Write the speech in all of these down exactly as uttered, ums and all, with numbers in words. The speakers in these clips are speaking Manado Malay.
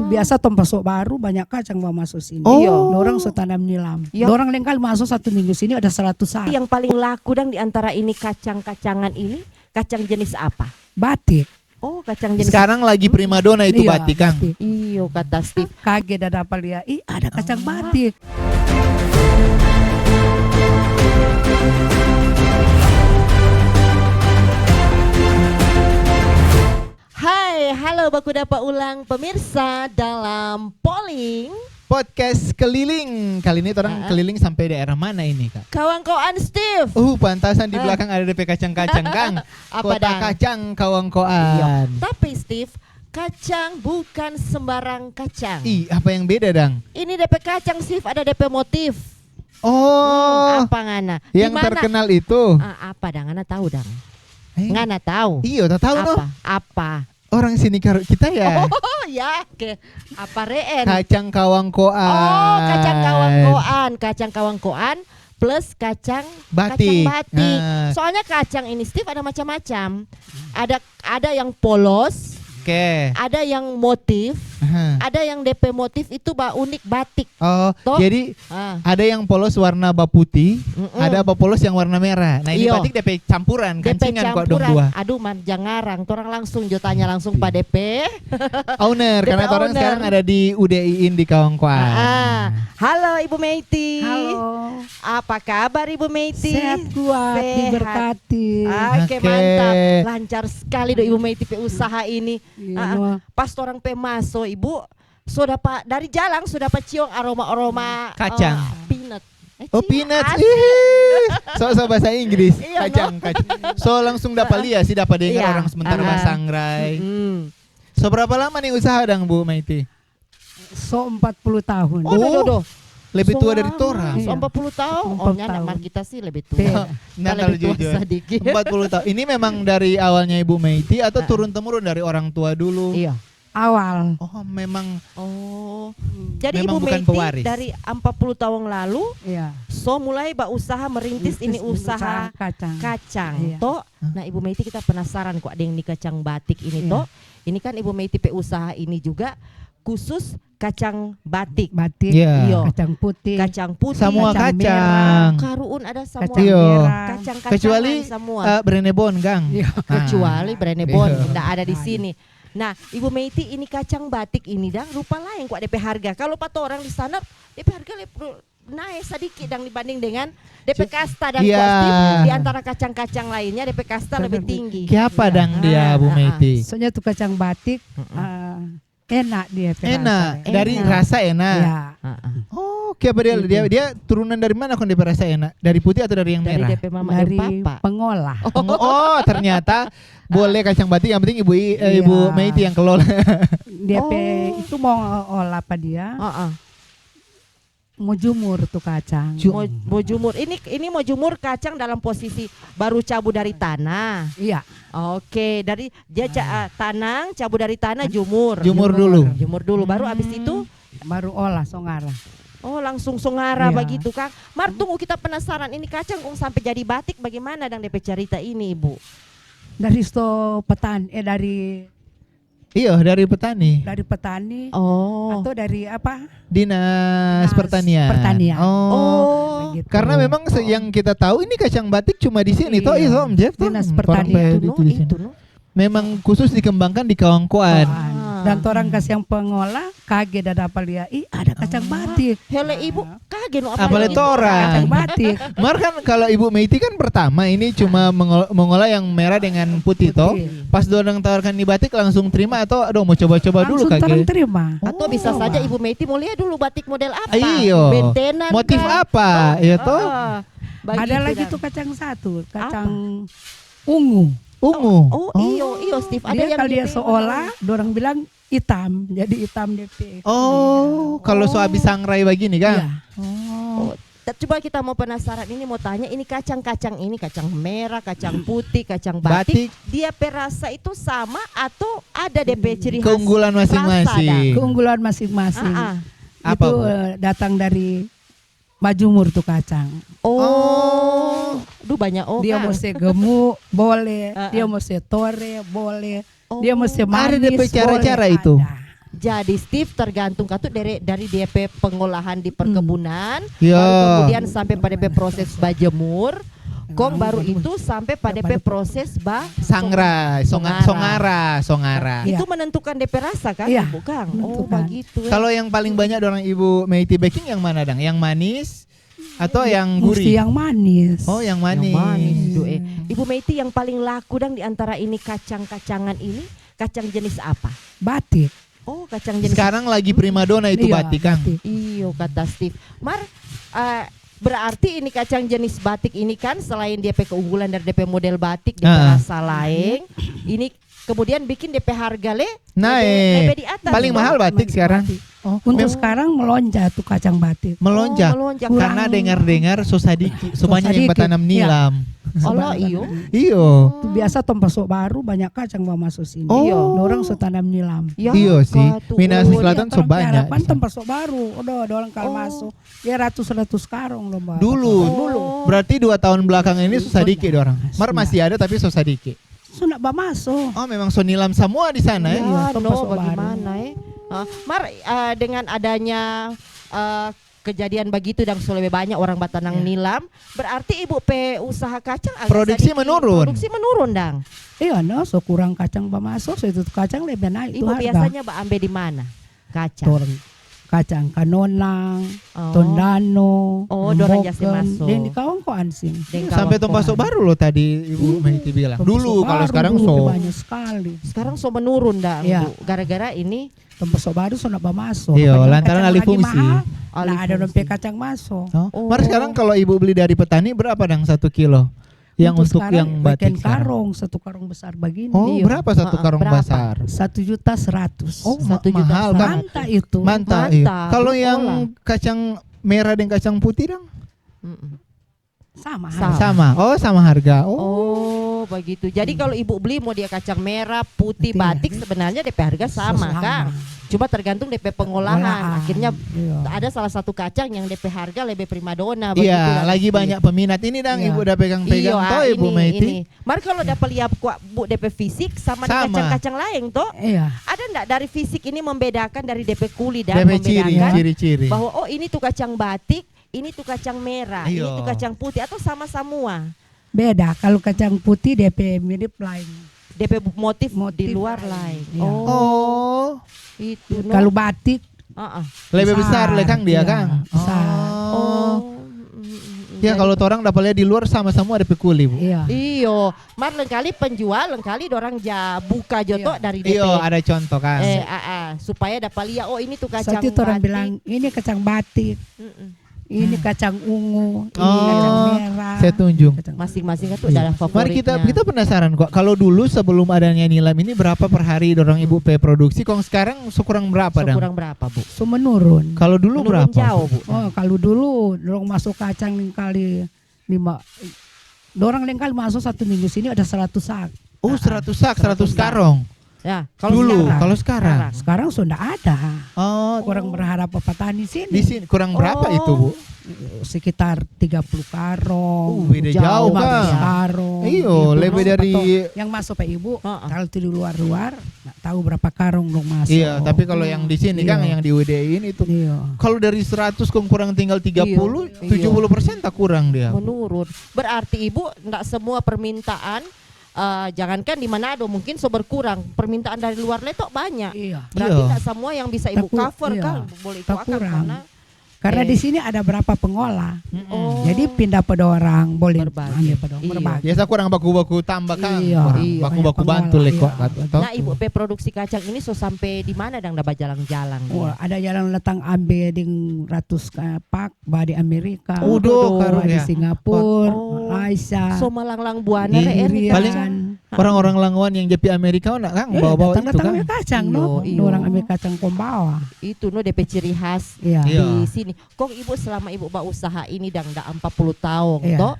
Biasa tong paso baru, banya kacang bawa maso sini. Oh. Dorang so tanam nilam. Iya. Dorang lengkali maso satu minggu sini ada seratus sat. Yang paling laku dang di antara ini kacang-kacangan ini, kacang jenis apa? Batik. Oh, kacang jenis. Sekarang lagi primadona itu. Iya, batik, kang. Batik. Iyo, kata Steve. Kage da dapa lia, ih, ada kacang batik. Hai, halo, baku dapa ulang pemirsa dalam Polling Podcast Keliling. Kali ini orang keliling sampai daerah mana ini, Kak? Kawangkoan, Steve. Uh, pantasan di belakang ada depe kacang-kacang, kang. Apa, kota dang? Kacang Kawangkoan. Iya. Tapi, Steve, kacang bukan sembarang kacang. Ih, apa yang beda, dang? Ini depe kacang, Steve, ada depe motif. Oh, apa ngana? Yang terkenal itu. Ah, apa, dang? Ngana tahu, dang? Eh? Ngana tahu? Iyo, tak tahu, no? Apa? Apa? Orang sini karo kita ya? Oh, ya, ke apa reen? Kacang Kawangkoan. Oh, kacang Kawangkoan, kacang Kawangkoan plus kacang batik. Kacang batik. Nah. Soalnya kacang ini, Steve, ada macam-macam. Ada, ada yang polos, oke, ada yang motif, ada yang depe motif itu ba unik batik. Oh, jadi ada yang polos warna baputi, ada bapolos yang warna merah. Nah, ini batik depe campuran, kancingan kok dong dua. Aduh, man, jangarang. Torang langsung jo tanya langsung pa depe owner, karena torang sekarang ada di U D I in di Kawangkoan. Ah, ah. Halo, Ibu Meiti. Halo. Apa kabar, Ibu Meiti? Sehat kuat, diberkati. Oke, mantap. Lancar sekali do Ibu Meiti pe usaha ini. Iya, no. Pas torang pe maso, Ibu, so dapa, dari jalang so dapa ciong aroma-aroma kacang. Eh, peanut. Eh, oh, peanut. Ih. So, so bahasa Inggris. Iya, no? Kacang, kacang. So langsung dapa lia sih, dapa dengar orang sementara basangrai. So berapa lama nih usaha dang, Bu Meiti? So empat puluh tahun. Oh, do, do, do. Lebih tua dari torang. So empat puluh tahun. Oh, nyanda, mar kita sih lebih tua. Kita lebih tua sadiki. Empat puluh tahun. Ini memang dari awalnya Ibu Meiti atau turun-temurun dari orang tua dulu? Iya. Awal. Oh, memang. Oh. Jadi Ibu Meiti dari empat puluh tahun lalu, so mulai ba usaha merintis ini usaha kacang, to? Nah, Ibu Meiti, kita penasaran kwa deng ni kacang batik ini, to. Ini kan Ibu Meiti pe usaha ini juga khusus kacang batik. Batik, iyo. Kacang putih. Kacang putih, kacang merah. Samua kacang. Karuun ada samua. Kacang merah. Kacang-kacangan samua. Kecuali, eh, brenebon, gang. Iyo. Kecuali brenebon, ndak ada di sini. Nah, Ibu Meiti, ini kacang batik ini dang rupa laeng kwa depe harga. Kalu pa torang di sana, depe harga lep-, nae sadiki dang dibanding dengan depe kasta dan kostum di antara kacang-kacang lainnya, depe kasta lebih tinggi. Kiapa dang dia, Bu Meiti? Soalnya tu kacang batik, eh, enak dia pe rasa. Enak, dari rasa enak. Ya. Oh, kiapa dia, dia, dia turunan dari mana kong depe rasa enak? Dari putih atau dari yang merah? Dari depe mama deng papa. Pengolah. Oh, ternyata boleh kacang batik, yang penting Ibu, eh, Ibu Meiti yang kelola. Dia pe itu mau olah pa dia. Mo jumur tu kacang. Mo, mo jumur. Ini, ini mo jumur kacang dalam posisi baru cabu dari tanah. Iya. Oke, dari dia ca-, eh, tanang, cabu dari tanah, jumur. Jumur dulu. Jumur dulu, baru abis itu? Baru olah songara. Oh, langsung songara bagitu, kang. Mar, tunggu, kita penasaran. Ini kacang kong sampe jadi batik, bagaimana dang depe carita ini, Ibu? Dari sto petan-, eh, dari Iyo, dari petani. Dari petani. Oh. Atau dari apa? Dinas Pertanian. Pertanian. Oh. Karena memang yang kita tahu ini kacang batik cuma di sini, toh, iya, Om Jeff, toh? Dinas Pertanian. Itu, no, itu, no. Memang khusus dikembangkan di Kawangkoan. Dan torang kasiang pengolah, kage da dapa lia, ih, ada kacang batik. Hele, Ibu, kage no, apalagi torang. Kacang batik. Mar kan kalau Ibu Meiti kan pertama ini cuma mengo-, mengolah yang merah dengan putih, toh. Pas dorang tawarkan ni batik langsung terima atau, "Aduh, mau coba-coba dulu kage." Langsung torang terima. Atau bisa saja Ibu Meiti mau lihat dulu batik model apa. Iyo. Bentenan kah? Motif apa, ya toh? Ada lagi tuh kacang satu, kacang ungu. Ungu. Oh, iyo, iyo, Steve. Ada yang kalau dia seolah, dorang bilang itam, jadi itam depe. Oh, kalau so abis sangrai bagini, kan? Iya. Oh. Coba kita mau penasaran ini, mau tanya, ini kacang-kacang ini, kacang merah, kacang putih, kacang batik, dia pe rasa itu sama atau ada depe ciri khas? Keunggulan masing-masing. Keunggulan masing-masing. Apa, Bu? Itu, eh, datang dari bajumur tu kacang. Oh. Duh, banya, oh, dia mo se gemu, boleh. Dia mo se tore, boleh. Dia mo se manis, boleh. Ada depe cara-cara itu? Ada. Jadi, Steve, tergantung katu dari, dari dia pe pengolahan di perkebunan, ya, baru kemudian sampai pada pe proses bajemur, kong baru itu sampai pada pe proses ba sangrai, songa-, songara, songara. Itu menentukan dia pe rasa kan, iya, Ibu Kang? Oh, menentukan. Begitu. Kalau yang paling banyak dorang Ibu Meiti beking yang mana, dang? Yang manis atau yang gurih? Musti yang manis. Oh, yang manis. Yang manis, Ibu, eh. Ibu Meiti, yang paling laku dang di antara ini kacang-kacangan ini, kacang jenis apa? Batik. Oh, kacang jenis. Sekarang lagi primadona itu, iya, batik, Kang. Batik. Iyo, kata Steve. Mar, eh, berarti ini kacang jenis batik ini kan, selain dia pe keunggulan dari dia pe model batik, dia pe rasa laeng, ini kemudian bikin dia pe harga le naik. Lebe, lebe di atas. Paling mahal batik sekarang. Batik. Oh, untuk sekarang melonjak tuh kacang batik. Melonjak. Oh, melonjak. Karena dengar-dengar so sadiki, so banyak yang batanam nilam. Alah, iyo. Iyo. Tu biasa tong Paso Baru banyak kacang bamaso sini. Oh. Iyo. Dorang so tanam nilam. Ya, iyo sih. Minahasa Selatan so banyak. Harapan tong Paso Baru, odo, dorang kalu maso. Ya, ratus-ratus karong dong bawa. Dulu. Dulu. Berarti dua tahun belakang ini so sadiki dorang. Mar masih ada, tapi so sadiki. So nda bamaso. Oh, memang so nilam samua di sana, ya? Ya, no, bagaimana, eh? Ah, mar, eh, dengan adanya, eh, kejadian bagitu dang, so lebe banya orang batanam nilam, berarti Ibu pe usaha kacang agak sadiki menurun. Produksi menurun dang. Iya, no, so kurang kacang bamaso, so itu kacang lebe naik tu harga. Ibu biasanya baambe di mana? Kacang. Torang kacang kanonang, tondano, oh, dorang ja se maso. Deng di kawan-kawan sini. Sampe tong Paso Baru lo tadi Ibu Meiti bilang. Dulu, kalau sekarang so banyak sekali. Sekarang so menurun dang, Bu. Gara-gara ini tong Paso Baru so nda bamaso. Iya, lantaran alih fungsi. Nah, ada dong pe kacang maso. Mar sekarang kalau Ibu beli dari petani berapa dang satu kilo? Yang untuk yang batik sekarang. Karong, satu karong besar bagini. Oh, berapa satu karong besar? Satu juta seratus. Oh, mahal kan? Manta itu. Manta, iya. Kalau yang kacang merah deng kacang putih dang? Sama harga. Sama. Oh, sama harga. Oh, begitu. Jadi kalau Ibu beli mau dia kacang merah, putih, batik, sebenarnya depe harga sama, Kang. Cuma tergantung depe pengolahan. Akhirnya ada salah satu kacang yang depe harga lebe primadona, begitu. Iya, lagi banyak peminat ini dang, Ibu udah pegang-pegang to, Ibu Meiti. Mar kalau dapa lia kwa, Bu, depe fisik sama deng kacang-kacang laeng to? Iya. Ada ndak dari fisik ini membedakan, dari depe kuli dang, membedakan bahwa, oh, ini tu kacang batik, ini tu kacang merah, ini tu kacang putih, atau sama samua? Beda, kalu kacang putih depe mirip laeng. Depe motif di luar laeng. Iya. Oh. Itu no. Kalu batik lebe besar le kang dia, kang? Besar. Oh. Ya, kalu torang dapa lia di luar sama samua depe kuli, Bu. Iya. Iyo, mar lengkali penjual, lengkali dorang ja buka jo to dari depe. Iyo, ada contoh kan. Eh, ah, ah, supaya dapa lia, oh, ini tu kacang batik. Satu orang bilang, ini kacang batik. Ini kacang ungu, ini kacang merah. Saya tunjung. Masing-masing kan tu ada favoritnya. Mari kita, kita penasaran kok. Kalau dulu sebelum adanya nilam ini berapa per hari dorang ibu pe produksi? Kong sekarang sekurang berapa dang? Sekurang berapa, Bu? So menurun. Kalau dulu berapa? Menurun jauh, Bu. Oh, kalau dulu dorang maso kacang lengkali lima, dorang lengkali maso satu minggu sini ada seratus sak. Oh, seratus sak, seratus karong. Ya, kalau sekarang. Dulu, kalau sekarang? Sekarang so nda ada. Oh. Kurang berharap apa tani sini. Di sini kurang berapa itu, Bu? Sekitar tiga puluh karong. Uh, beda jauh, Kang. Karong. Iyo, lebe dari yang maso pa ibu, kalau tu di luar-luar, nda tahu berapa karong dong maso. Iya, tapi kalau yang di sini, Kang, yang di W D I ini tuh, kalau dari seratus kong kurang tinggal tiga puluh, tujuh puluh persen tak kurang dia. Menurun. Berarti Ibu, nda semua permintaan, eh, jangankan di Manado, mungkin so berkurang. Permintaan dari luar le to banyak. Iya. Berarti nda semua yang bisa Ibu cover, Kang, boleh Ibu akang karena, karena di sini ada berapa pengolah. Oh. Jadi pindah pa dorang, boleh ambil pa dorang, berbagi. Biasa kurang baku-baku tambah, Kang. Iya. Kurang baku-baku bantu le kok, kata to. Nah, Ibu pe produksi kacang ini so sampe di mana dang da bajalang-jalang? Wah, ada jalang datang ambe deng ratus kapak, ba di Amerika, ba di Singapura, Malaysia. So malanglang buana re, Irian. Paling orang-orang Langowan yang ja pi Amerika, nda, Kang, bawa-bawa itu, Kang. Datang ambe kacang, no? Iyo. Orang ambe kacang kong bawa. Itu, no, depe ciri khas di sini. Kong Ibu, selama Ibu bausaha ini dang da ampa puluh taong, to?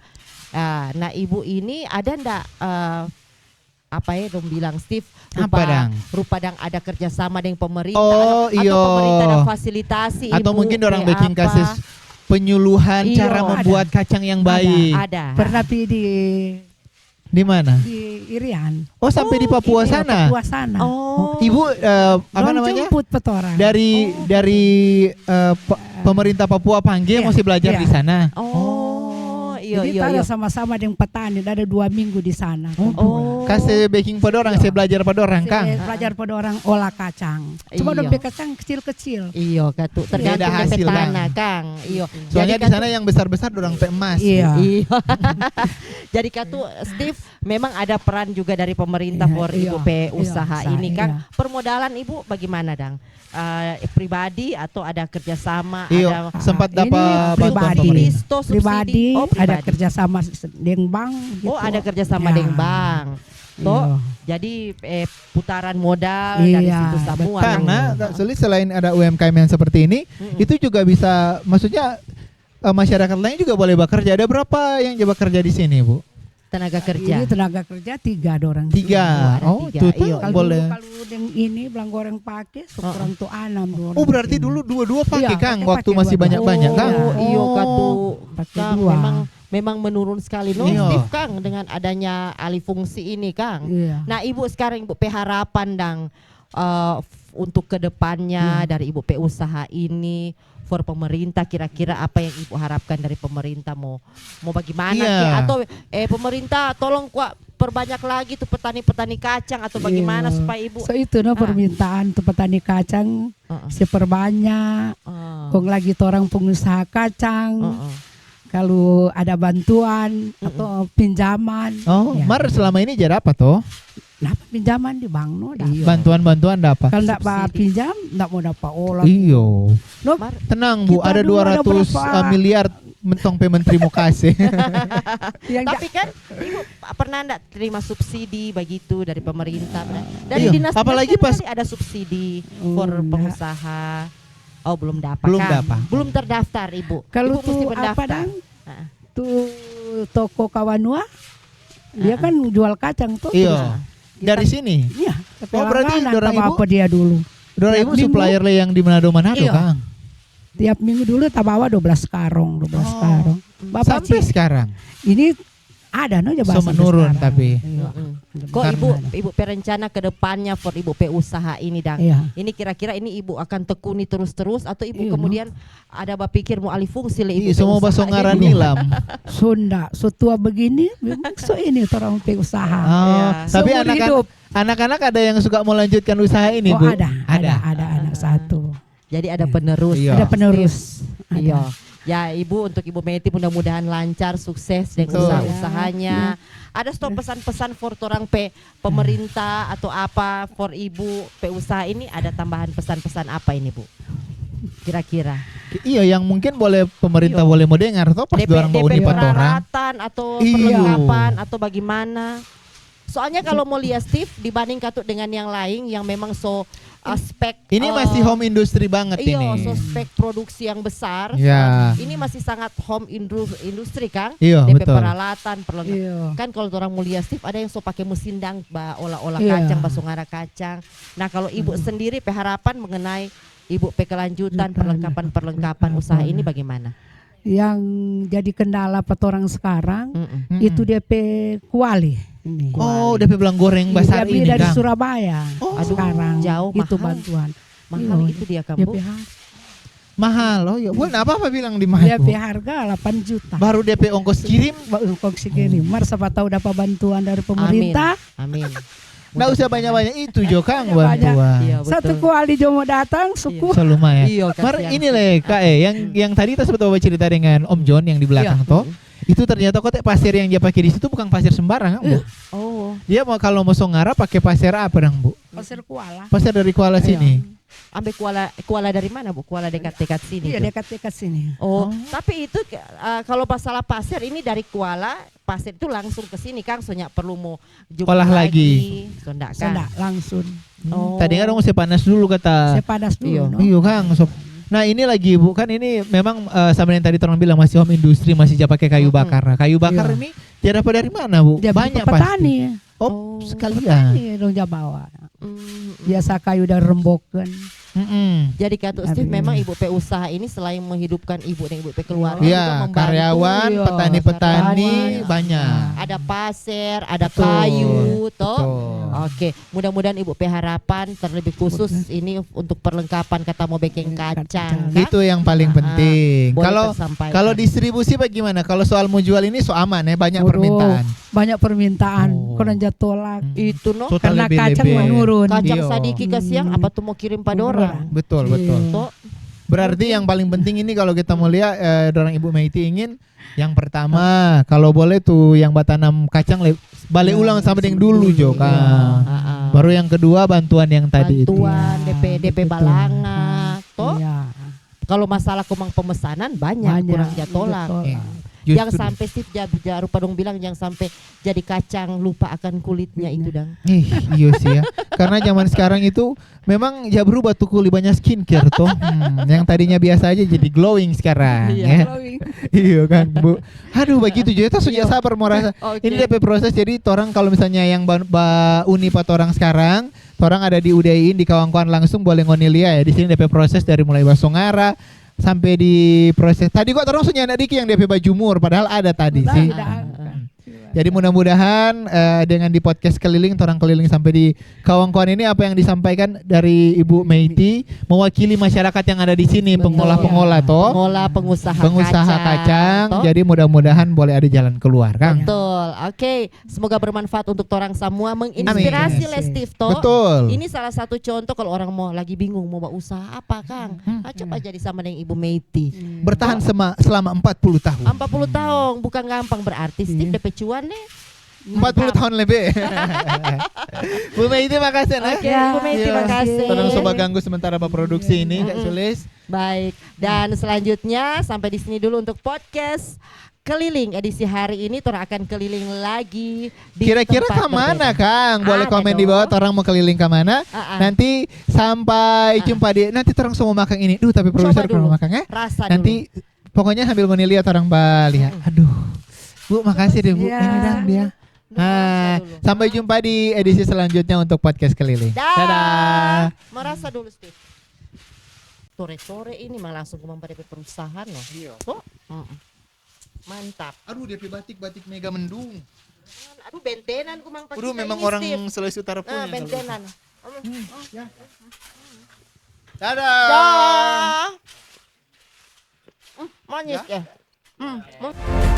Ah, nah, Ibu ini ada nda, eh, apa ya dong bilang, Steve, rupa dang ada kerjasama deng pemerintah, atau pemerintah ada fasilitasi Ibu, atau mungkin dorang biking kasih penyuluhan cara membuat kacang yang baik. Ada. Pernah pi di Di mana? Di Irian. Oh, sampai di Papua sana? Papua sana. Oh. Ibu, eh, apa Dong namanya? Jemput pa torang. Dari dari eh, pe- pemerintah Papua panggil Iya, mau si belajar iya. di sana. Oh, iyo Jadi iyo tara iyo. Sama-sama deng petani, ada dua minggu di sana. Oh, Oh. Kasih baking pa dorang, saya belajar pa dorang, Saya Kang. Belajar pa dorang olah kacang. Cuma Iyo. Dong pe kacang kecil-kecil. Iyo katu, tergantung Beda depe hasil, Kang. Tanah, Kang. Iyo. Soalnya Jadi di sana yang besar-besar dorang pe emas. Iya. Iyo. Jadi katu, Steve, memang ada peran juga dari pemerintah Iya, for iya, ibu pe iya, usaha usaha, ini, Kang. Iya. Permodalan ibu bagaimana, Dang? Eh, pribadi atau ada kerjasama? Iyo, Ada sempat Ini dapat bantuan pribadi. pemerintah. Subsidi, Pribadi, oh, ada pribadi. Kerjasama s- deng bank gitu. Oh, ada kerjasama Ya. Deng bank. Toh, Iya. Jadi eh, putaran modal dari Iya, situ semua. betul. Karena Dang. Kak Suli, selain ada U M K M yang seperti ini, Mm-mm. itu juga bisa, maksudnya eh, masyarakat lain juga boleh bekerja. Ada berapa yang coba kerja di sini, Bu? Tenaga kerja. Ini tenaga kerja tiga dorang. Tiga. Oh, ada Oh, tiga. itu tuh Iya. Kalau boleh. Dulu, kalau deng ini belang goreng pake, so Heeh. Kurang tu anam dorang. Oh, berarti dulu dua-dua pakai, Iya, Kang, pakai, waktu pakai masih dua-dua. Banyak-banyak, Kang. Oh, iyo katu. Pakai Kang, dua. memang memang menurun sekali, no, Iya. Steve, Kang, dengan adanya alih fungsi ini, Kang. Iya. Nah, ibu sekarang ibu pe harapan, Dang, eh, f- untuk kedepannya dari ibu pe usaha ini, for pemerintah, kira-kira apa yang ibu harapkan dari pemerintah? Mau mau bagaimana Iya. ke? Atau eh pemerintah tolong kuat perbanyak lagi tuh petani-petani kacang atau bagaimana Iya. Supaya ibu So itu no Ah. Permintaan tu petani kacang Heeh. se perbanyak. Ah. Kong lagi torang pengusaha kacang. Heeh. Kalau ada bantuan atau pinjaman. Oh, Ya. Mar selama ini jadi apa toh? Napa pinjaman di bank no dah. Iya. Bantuan-bantuan ada apa? Kalau ndak ba Subsidi. Pinjam ndak mau dapat olah. Iyo. No, Tenang, Bu, Kita ada dulu ada dua ratus berapa? miliar mentong pe menteri mau kasih. Yang Tapi kan ibu pernah ndak terima subsidi begitu dari pemerintah? Dari Iya, dinas apalagi dinas kan pas tadi ada subsidi Oh, for ndak. Pengusaha. Oh, belum dapat. Belum Kang. Dapat. Belum terdaftar, Ibu. Kalau Ibu mesti tu apa mendaftar. Dang? Ah. Tu toko Kawanua, dia kan jual kacang tuh. Iyo. Nah, Dari kita- sini. Iya, tapi Oh, berarti langganan dorang sama ibu apa dia dulu. Dorang Tiap ibu minggu. Supplier le yang di Manado Manado, Iya. Kang. Tiap minggu dulu tabawa dua belas karong, dua belas Oh. karong. Bapak Sampai Ci, sekarang. Ini ada no jaba So menurun, tapi. Iya. Mm-mm. Ada Kok besar ibu ada. Ibu perencana ke depannya for ibu pe usaha ini, Dang? Iya. Ini kira-kira ini ibu akan tekuni terus-terus atau ibu Iya, kemudian ada bapikir mau alih fungsi le ibu Iya, pe semua usaha basongara deh? Nilam. Sunda, so tua begini, memang so ini orang pe usaha. Oh, Iya. tapi Seumur anak-anak hidup. Anak-anak ada yang suka mau lanjutkan usaha ini, Oh, Bu? ada, ada, ada anak satu. Jadi ada penerus. Iya. Ada penerus. Ada. Iya. Ya, Ibu, untuk Ibu Meti mudah-mudahan lancar, sukses dan Betul. usaha-usahanya. Ada stop pesan-pesan for torang pe pemerintah atau apa for Ibu pe usaha ini, ada tambahan pesan-pesan apa ini, Bu? Kira-kira. Iya, yang mungkin boleh pemerintah Iya. boleh mau dengar toh pas DP, dorang mau DP uni pa torang. Peralatan atau Iya. perlengkapan atau bagaimana? Soalnya kalau mau lihat Steve dibanding katu dengan yang lain yang memang so uh, spek Ini uh, masih home industry banget iyo, ini. So spek produksi yang besar. Ya. Ini masih sangat home indru- industry, Kang. Iya, DP betul. Peralatan, perlengkapan. Iya. Kan kalau orang mau lihat Steve ada yang so pakai mesin dang ba olah-olah Iya. Kacang, basongara kacang. Nah, kalau Ibu sendiri pe harapan mengenai Ibu pe kelanjutan Kelanjutan. Perlengkapan-perlengkapan usaha ini bagaimana? Yang jadi kendala pa torang sekarang Mm-mm. Mm-mm. itu dia pe kuali ini. Oh, DP belang goreng Iya, basar dia beli ini, dari Kang. Surabaya Oh. Aduh, sekarang. Jauh, Itu mahal. Bantuan. Mahal Iya, itu dia, Kang, dia Bu? pe har- Mahal, oh iya. Bukan apa-apa bilang di Dia mahal. pe harga delapan juta. Baru DP ongkos kirim. Ba- Kong si kirim. Mar sapa tahu dapat bantuan dari pemerintah. Amin. Nggak usah banyak-banyak itu jo, Kang, Banyak-banyak. bantuan. Iya, betul. Satu kuali jo mau datang, suku. So lumayan. Iya, Mar, kasihan ini sih. le, Kak, eh, yang yang tadi kita sempat bawa cerita dengan Om John yang di belakang Iya. toh. Itu ternyata kote pasir yang dia pakai di situ bukan pasir sembarang, Bu. Iya. Oh. Dia mau kalau mau songara pakai pasir apa dang, Bu? Pasir kuala. Pasir dari Kuala Iya. sini. Ambil kuala kuala dari mana, Bu? Kuala dekat-dekat sini. Iya, Tuh. Dekat-dekat sini. Oh, tapi itu uh, kalau masalah pasir ini dari Kuala, pasir itu langsung ke sini, Kang, soalnya perlu mau jemur Olah lagi. lagi. Sonda, Kang. Sudah langsung. Oh. Tadi kan dong se panas dulu kata. Saya panas dulu, Iya. no? Iyo, Kang, sob. Nah, ini lagi, Bu, kan ini memang eh, sama yang tadi orang bilang masih home industry, masih ja pakai kayu bakar. Nah, kayu bakar Iya. ini dia dapat dari mana, Bu? Dia beli Banyak pa pasti. Petani. Oh, sekalian. Iya, dong ja bawa. Mm, Biasa kayu dari Remboken. Mm-mm. Jadi kata Steve, Aduh. Memang ibu pe usaha ini selain menghidupkan ibu dan ibu pe keluarga, Iya, juga membantu karyawan, Iya, petani-petani masyarakat. banyak. Ada pasir, ada Betul. kayu, toh. Betul. Oke, mudah-mudahan ibu pe harapan terlebih khusus ini untuk perlengkapan kata mo bekeng Kacang. kacang, kan? Itu yang paling Ah, penting. boleh Kalau tersampaikan. kalau distribusi bagaimana? Kalau soal mau jual ini so aman ya, banyak Waduh, permintaan. Banyak permintaan. Oh. Kurang ja tolak. Hmm. Itu no. So Karena talebe-lebe. Kacang menurun. Kacang Iyo. sadiki kasiang, apa tu mau kirim pa dorang? Betul, Iya. betul. Toh. Berarti yang paling penting ini kalau kita mau lihat eh, dorang Ibu Meiti ingin yang pertama kalau boleh tuh yang batanam kacang le, balik Ya, ulang sama dengan sama dulu dulu. jo kan. Ah, ah. Baru yang kedua bantuan yang tadi itu. Bantuan, D P, D P Betul. balanga, toh. Iya. Kalau masalah komang pemesanan banyak, Banyak. kurang ja tolak. Betul. Eh, Yang justru. Sampai Steve ja, ja rupa dong bilang, yang sampai jadi kacang lupa akan kulitnya itu, dang. Ih, iyo sih ya. Karena zaman sekarang itu memang ya berubah tuh kulit, banyak skincare tuh. Hmm, yang tadinya biasa aja jadi glowing sekarang Iya. ya. Glowing. Iya kan, Bu. Aduh, begitu juga tuh sudah Iya. Sabar mau rasa. Oke. Ini D P proses, jadi orang kalau misalnya yang ba, ba uni pa torang sekarang, torang ada di U D I di kawan-kawan langsung boleh ngoni lia ya. Di sini D P proses dari mulai basongara sampai di proses. Tadi kok torang sudah ada dikit yang D P bajumur, padahal ada tadi Udah, sih. udah. Jadi mudah-mudahan eh, dengan di podcast keliling, torang keliling sampai di kawan-kawan ini, apa yang disampaikan dari Ibu Meiti mewakili masyarakat yang ada di sini, Betul. pengolah-pengolah toh. Pengolah, pengusaha, Pengusaha kacang, toh. Jadi mudah-mudahan boleh ada jalan keluar, Kang. Betul. Oke, semoga bermanfaat untuk torang semua, menginspirasi Amin. le Steve toh. Betul. Ini salah satu contoh kalau orang mau lagi bingung mau usaha apa, Kang. Hmm. Ah, coba jadi sama dengan Ibu Meiti. Bertahan sema, selama empat puluh tahun. Empat puluh tahun, bukan gampang berarti. Steve Iya. D P cuan nih. Empat puluh tahun lebih. Bu Meiti, makasih nah. Oke, Bu Meiti, Iya. makasih. Torang so baganggu sementara baproduksi ini, Kak Mm-mm. Sulis. Baik, dan selanjutnya sampai di sini dulu untuk podcast keliling edisi hari ini. Torang akan keliling lagi di Kira-kira tempat ka mana, berbeda. Kang? Boleh Ada komen di dong. Bawah, torang mau keliling ka mana. Ah, ah. Nanti sampai Ah. Jumpa di, nanti torang so mau makan ini. Duh, tapi Coba produser belum dulu. Makan eh. Rasa Nanti dulu. Pokoknya sambil ngoni lia, torang balihat. Aduh. Bu, makasih deh, Bu. Iya. Ini dang dia. Dulu, rasa Ah, dulu. Sampai jumpa di edisi selanjutnya untuk podcast keliling. Dah. Dadah. Merasa dulu, Steve. Sore-sore ini mah langsung kumang pada perusahaan loh. Iya. Tuh. Mm-mm. Mantap. Aduh, D P batik-batik mega mendung. Aduh, bentenan kumang. Aduh, Pacitan memang ini, orang Steve. Sulawesi Utara Ah, punya. bentenan. Dadah. Dah. Mm, manis ya. Mm, mm.